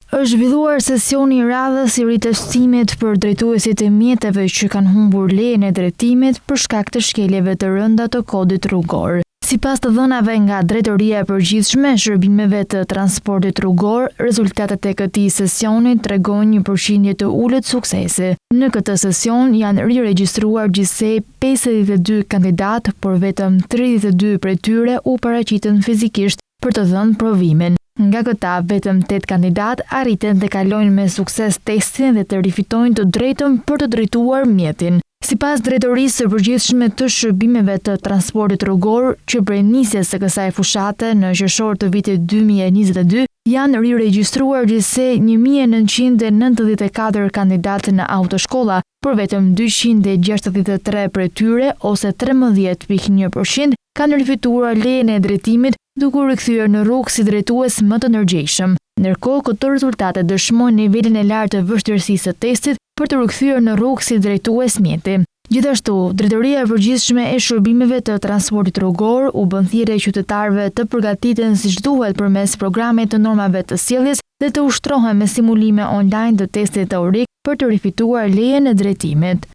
Është zhvilluar sesioni i radhës i ritestimit për drejtuesit e mjeteve që kanë humbur lejen e drejtimit për shkak të shkeljeve të rënda të kodit rrugor. Sipas të dhënave nga Drejtoria e Përgjithshme e Shërbimeve të Transportit Rrugor, rezultatet e këtij sesioni tregojnë një përqindje të ulët suksesi. Në këtë sesion janë riregjistruar gjithsej 52 kandidatë, por vetëm 32 prej tyre u paraqitën fizikisht për të dhënë provimin. Nga këta, vetëm 8 kandidatë arritën të kalojnë me sukses testin dhe të rifitojnë të drejtën për të drejtuar mjetin. Sipas Drejtorisë së Përgjithshme të Shërbimeve të Transportit Rrugor, që prej nisjes së kësaj fushate në qershor të vitit 2022, janë riregjistruar gjithsej 1994 kandidatë në autoshkolla, por vetëm 263 prej tyre ose 13.1% kanë rifituar lejen e drejtimit duke u rikthyer në rrugë si drejtues më të ndërgjegjshëm. Ndërkohë, këto rezultate dëshmojnë nivelin e lartë të vështirësisë së testit për të rikthyer në rrugë si drejtues mjeti. Gjithashtu, Drejtoria e Përgjithshme e Shërbimeve të Transportit Rrugor u bën thirrje qytetarëve të përgatiten siç duhet përmes programit të normave të sjelljes dhe të ushtrohen me simulime online të testit teorik për të rifituar lejen e drejtimit.